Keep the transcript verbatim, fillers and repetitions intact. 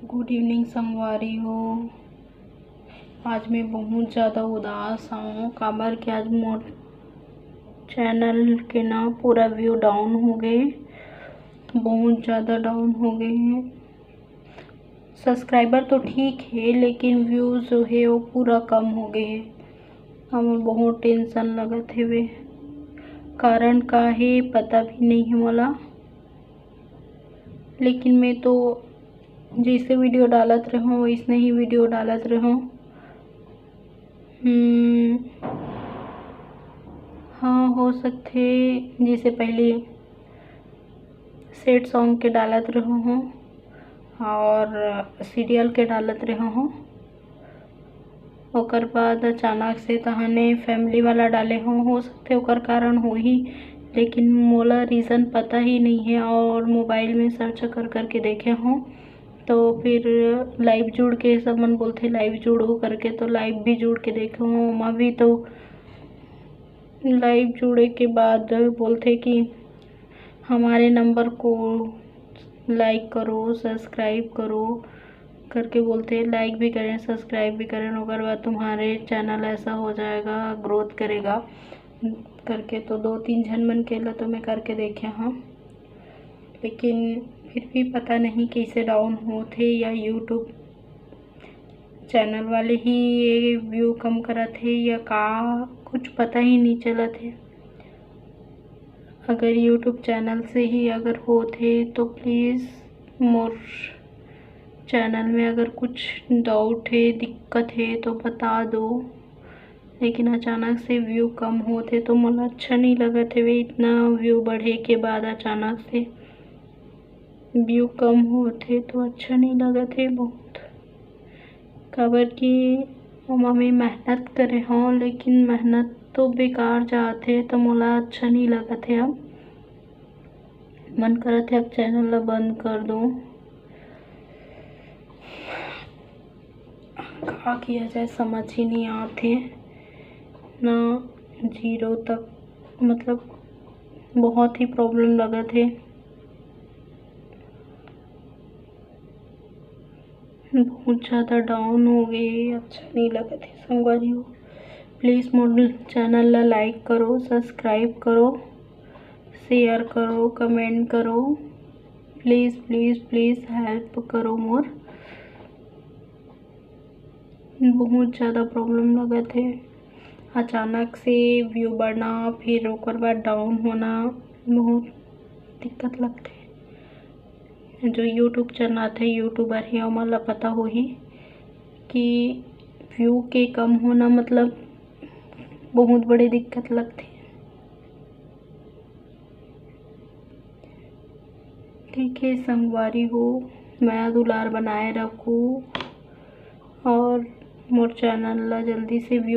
Good evening संगवारी हो। आज मैं बहुत ज़्यादा उदास हूँ, काबर कि आज मोर चैनल के ना पूरा व्यू डाउन हो गए, बहुत ज़्यादा डाउन हो गए हैं। सब्सक्राइबर तो ठीक है, लेकिन व्यूज़ जो है वो पूरा कम हो गए हैं। हमर बहुत टेंशन लगत हवे, कारण का है पता भी नहीं है मोला, लेकिन मैं तो जैसे वीडियो डालत रहूँ वैसने ही वीडियो डालत रहूँ। हम्म, हाँ, हो सकथे जैसे पहले सैड सॉन्ग के डालत रहूँ हूँ और सीरियल के डालत रहूँ हूँ। ओकर बाद अचानक से तहने फैमिली वाला डाले हूँ, हो सकथे ओकर कारण होही, लेकिन मोला रीज़न पता ही नहीं है। और मोबाइल में सर्च कर करके देखे हूँ तो फिर लाइव जुड़ के, सब मन बोलथे लाइव जुड़ो करके, तो लाइव भी जुड़ के देखे हूँ, ओमा भी तो लाइव जुड़े के बाद बोलथे कि हमारे नंबर को लाइक करो, सब्सक्राइब करो करके बोलथे। लाइक भी करें, सब्सक्राइब भी करें, ओकर बाद तुम्हारे चैनल ऐसा हो जाएगा, ग्रोथ करेगा करके। तो दो तीन झन मन के ला तो मैं करके देखे हूँ, लेकिन फिर भी पता नहीं कैसे डाउन होथे या यूट्यूब चैनल वाले ही ये व्यू कम करत हे या का, कुछ पता ही नहीं चलत हे। अगर यूट्यूब चैनल से ही अगर होत हे तो प्लीज़ मोर चैनल में अगर कुछ डाउट हे, दिक्कत हे तो बता दो। लेकिन अचानक से व्यू कम होत हे तो मोला अच्छा नहीं लगत हवे, इतना व्यू बढ़े के बाद अचानक से व्यू कम होत हे तो अच्छा नहीं लगत हे बहुत, काबर कि ओमा मैं मेहनत करे हौं, लेकिन मेहनत तो बेकार जात हे, तो मोला अच्छा नहीं लगत हे। अब मन करत हे अब चैनल ला बंद कर दूँ। का किया जाए, समझ ही नहीं आत हे ना। ज़ीरो तक, मतलब, बहुत ही प्रॉब्लम लगत हे। बहुत ज़्यादा डाउन हो गए, अच्छा नहीं लगत हे संगवारी हो। प्लीज़ मोर चैनल ला लाइक करो, सब्सक्राइब करो, शेयर करो, कमेंट करो। प्लीज़, प्लीज़, प्लीज़ हेल्प करो मोर। बहुत ज़्यादा प्रॉब्लम लगत हे। अचानक से व्यू बढ़ना, फिर ओकर बाद डाउन होना, बहुत दिक्कत लगथे। जो यूट्यूब चलाथे, यूट्यूबर हे, ओमन ला पता होही कि व्यू के कम होना मतलब बहुत बड़े दिक्कत लगथे। ठीक हे संगवारी हो, मया दुलार बनाए रखू और मोर चैनल ला जल्दी से व्यू